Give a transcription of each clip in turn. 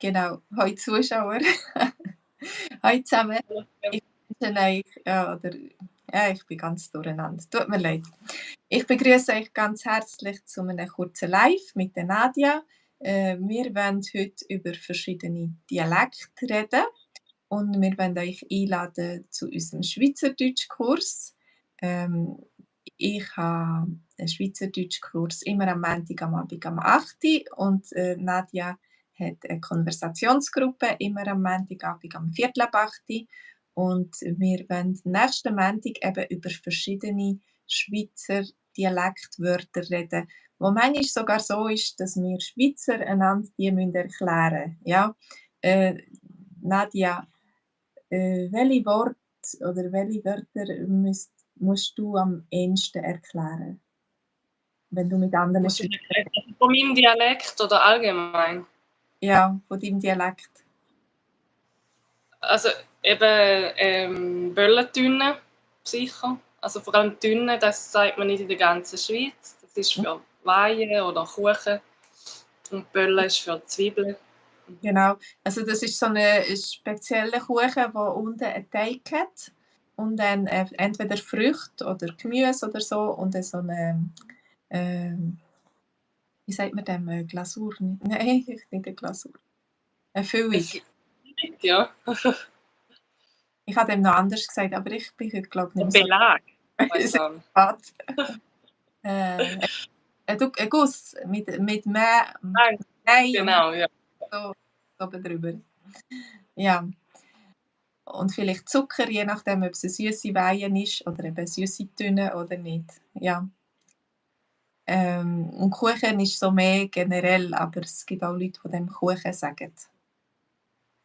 Genau. Hallo Zuschauer. Hallo zusammen. Ich wünsche euch ich bin ganz durcheinander. Tut mir leid. Ich begrüße euch ganz herzlich zu einem kurzen Live mit der Nadia. Wir wollen heute über verschiedene Dialekte reden und wir wollen euch einladen zu unserem Schweizerdeutschkurs. Ähm, Ich habe einen Schweizerdeutschkurs immer am Montag am Abend um 8 Uhr und Nadia hat eine Konversationsgruppe immer am Montagabend um 7:45 Uhr. Und wir wollen nächsten Montag eben über verschiedene Schweizer Dialektwörter reden, wo manchmal sogar so ist, dass wir Schweizer einander die erklären müssen. Ja? Nadia, welche Worte oder welche Wörter musst du am ehesten erklären, wenn du mit anderen Muss ich erklären, von meinem Dialekt oder allgemein? Ja, von deinem Dialekt. Also eben Böllentünne, sicher. Also vor allem Tünne, das sagt man nicht in der ganzen Schweiz. Das ist für Weihen oder Kuchen. Und Bölle ist für Zwiebeln. Genau. Also das ist so ein spezieller Kuchen, der unten einen Teig hat und dann entweder Früchte oder Gemüse oder so und dann so eine, wie sagt man dem, Glasur? Nein, nicht eine Glasur. Eine Füllung. Ja. Ich habe dem noch anders gesagt, aber ich bin heute, glaube ich, nicht mehr Belag. so ein Guss mit mehr Ei und Genau, ja. so oben drüber. Ja. Und vielleicht Zucker, je nachdem, ob es eine süße Weihe ist oder eben süße Tünne oder nicht. Ja. Und Kuchen ist so mehr generell, aber es gibt auch Leute, die dem Kuchen sagen.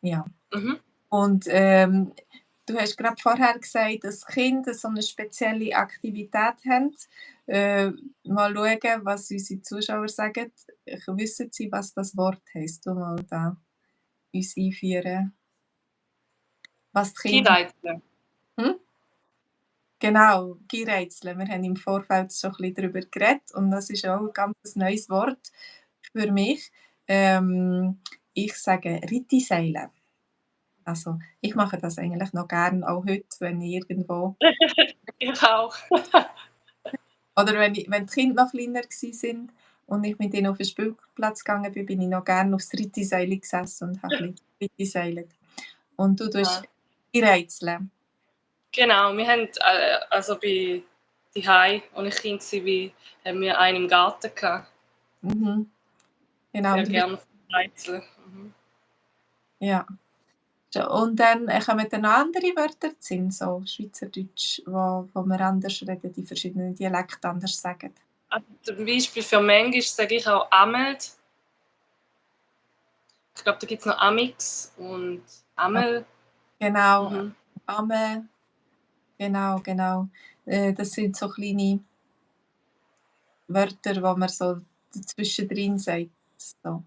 Ja. Mhm. Und du hast gerade vorher gesagt, dass Kinder so eine spezielle Aktivität haben. Mal schauen, was unsere Zuschauer sagen. Wissen sie, was das Wort heisst? Du mal da uns einführen. Was die Kinder. Kireizen. Hm? Genau, Geizle. Wir haben im Vorfeld schon ein bisschen darüber geredet und das ist auch ein ganz neues Wort für mich. Ich sage Rittiseile. Also, ich mache das eigentlich noch gerne, auch heute, wenn ich irgendwo Ich auch. oder wenn die Kinder noch kleiner waren und ich mit ihnen auf den Spielplatz gegangen bin, bin ich noch gerne aufs Rittiseili gesessen und habe ein bisschen Rittiseilet. Und du tust Geizle. Genau, wir haben also bei Hai, als ich Kind war, haben wir einen im Garten gehabt. Mhm. Genau, Sehr und du bist gerne Rätsel. Mhm. ja. Und dann kommen dann noch andere Wörter zu Sinn, so Schweizerdeutsch, wo wir anders reden, die verschiedenen Dialekte anders sagen. Also zum Beispiel für manchmal sage ich auch Amelt. Ich glaube, da gibt es noch Amix und Amel. Genau, Mhm. Ame, genau. Das sind so kleine Wörter, wo man so zwischendrin sagt, so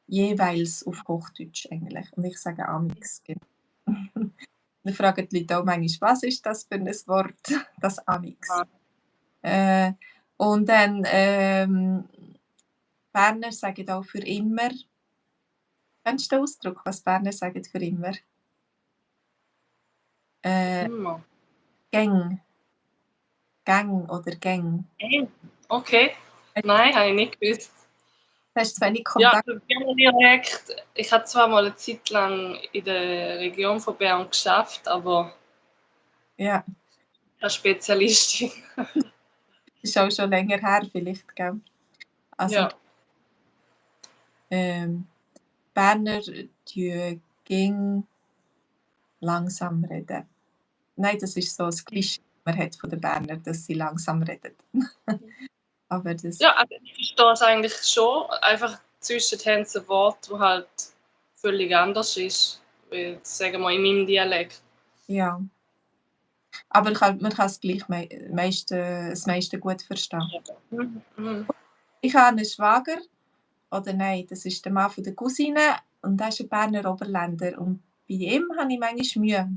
jeweils auf Hochdeutsch eigentlich. Und ich sage Amix. Genau. Dann fragen die Leute auch manchmal, was ist das für ein Wort, das Amix? Äh, und dann Berner sagen auch für immer. Kennst du den Ausdruck, was Berner sagen für immer? Immer. Gäng. Gang oder Gäng. Okay. Nein, habe ich nicht gewusst. Hast du zu wenig Ja, Kontakt? also Berner Dialekt. Ich habe zwar mal eine Zeit lang in der Region von Bern geschafft, aber Ja, keine Spezialistin. ist auch schon länger her vielleicht, gell? Also Ja. Berner tun ging langsam reden. Nein, das ist so ein Klischee, das man hat von den Bernern, dass sie langsam reden. Aber das Ja, also ich verstehe es eigentlich schon. Einfach zwischen haben sie ein Wort, das halt völlig anders ist. Wie, sagen wir, in meinem Dialekt. ja. Aber man kann es gleich das meiste gut verstehen. Mhm. Mhm. Ich habe einen Schwager, oder nein, das ist der Mann von der Cousine und der ist ein Berner Oberländer und bei ihm habe ich manchmal Mühe.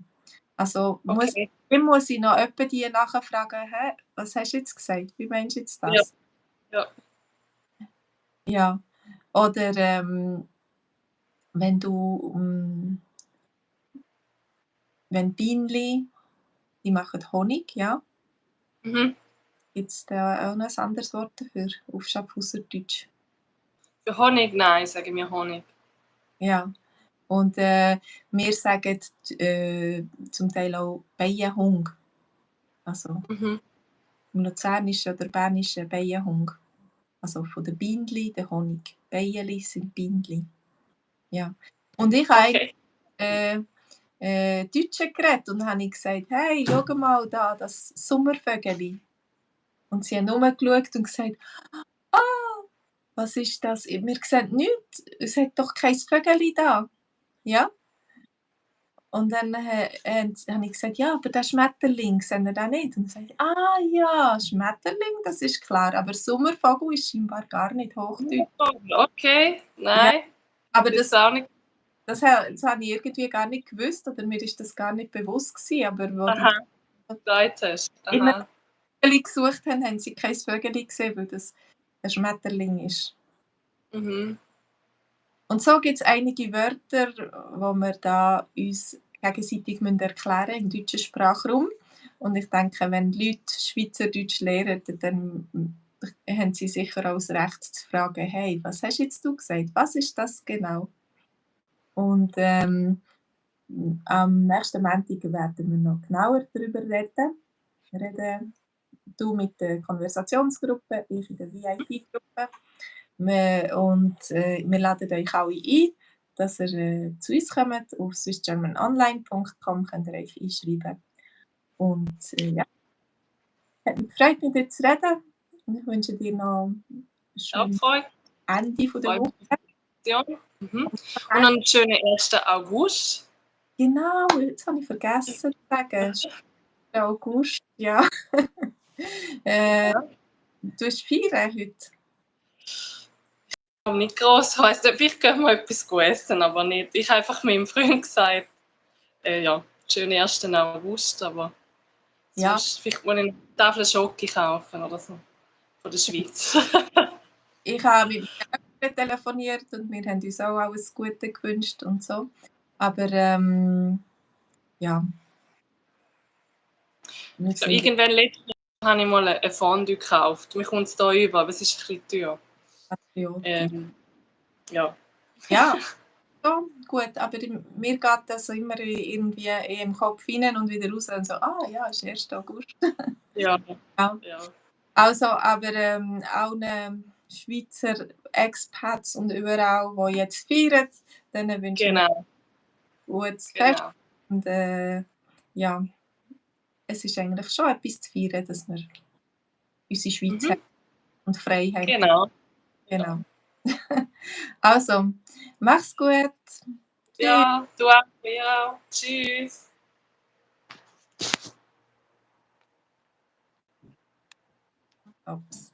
Also Okay. muss ich noch etwa die nachfragen: „Hä, was hast du jetzt gesagt? Wie meinst du jetzt Ja, das?“ ja. Ja. Oder, wenn du, wenn Bienenli, die machen Honig, ja? Mhm. Gibt's da auch noch ein anderes Wort dafür auf Schaffhauserdeutsch? Für Honig? Nein, sagen wir Honig. Ja. Und, wir sagen zum Teil auch Bienenhung. Also Mhm. im Luzernischen oder Bernischen Bienenhung. Also von den Bienenli der Honig. Bienenli sind Bienenli. Ja. Und ich habe eigentlich Okay. Deutsche geredet und habe ich gesagt: «Hey, schau mal da, das Sommervögeli.» Und sie haben rumgeschaut und gesagt: «Ah, was ist das? Wir sehen nichts. Es hat doch kein Vögeli da.» Ja? Und dann habe ich gesagt: «Ja, aber der Schmetterling, sehen ihr den nicht?» Und dann sagt sie: «Ah ja, Schmetterling, das ist klar, aber Sommervogel ist scheinbar gar nicht Hochdeutsch.» Okay, Ja, nein, aber das auch nicht. das habe ich irgendwie gar nicht gewusst oder mir ist das gar nicht bewusst gewesen, aber wo die Aha, gesagt hast. immer Aha. Vögeli gesucht haben, haben sie kein Vögeli gesehen, weil das ein Schmetterling ist. Mhm. Und so gibt es einige Wörter, wo wir da uns gegenseitig erklären müssen im deutschen Sprachraum. Und ich denke, wenn Leute Schweizerdeutsch lernen, dann haben sie sicher auch das Recht zu fragen: «Hey, was hast jetzt du gesagt? Was ist das genau?» Und, am nächsten Montag werden wir noch genauer darüber reden. Du mit der Konversationsgruppe, ich in der VIP-Gruppe. Wir laden euch alle ein, dass ihr zu uns kommt. Auf swissgermanonline.com könnt ihr euch einschreiben. Und ja, hat mich gefreut, mit dir zu reden. Und ich wünsche dir noch ein Auch schönes gefreut. Ende von der Freut Woche. mich auf die Diskussion. Mhm. Und einen schönen 1. August. Genau, jetzt habe ich vergessen zu sagen. Es ist der August, ja. äh, Ja. du hast feiern heute. Nicht gross, heisst vielleicht gehen wir etwas essen, aber nicht. Ich habe einfach meinem Freund gesagt, ja, schönen 1. August, aber Ja, sonst vielleicht mal eine Tafel Schoki kaufen oder so. Von der Schweiz. ich habe mit meinen Eltern telefoniert und wir haben uns auch alles Gute gewünscht und so. Aber ja, wir So, sind irgendwann letztes Jahr habe ich mal ein Fondue gekauft. Mir kommt es da über, aber es ist ein bisschen teuer. patriotisch. Ähm, ja. Ja, so, gut, aber mir geht das immer irgendwie im Kopf hinein und wieder raus und so: «Ah ja, ist 1. August.» Ja. Ja. Ja. Also, aber, allen Schweizer Expats und überall, die jetzt feiern, denen wünschen wir Genau, gutes Fest genau. und, ja, es ist eigentlich schon etwas zu feiern, dass wir unsere Schweiz Mhm. haben und Freiheit. Genau. Ja. Genau. Also, mach's gut. Tschüss. Ja, du auch. Ja. Tschüss. Ups.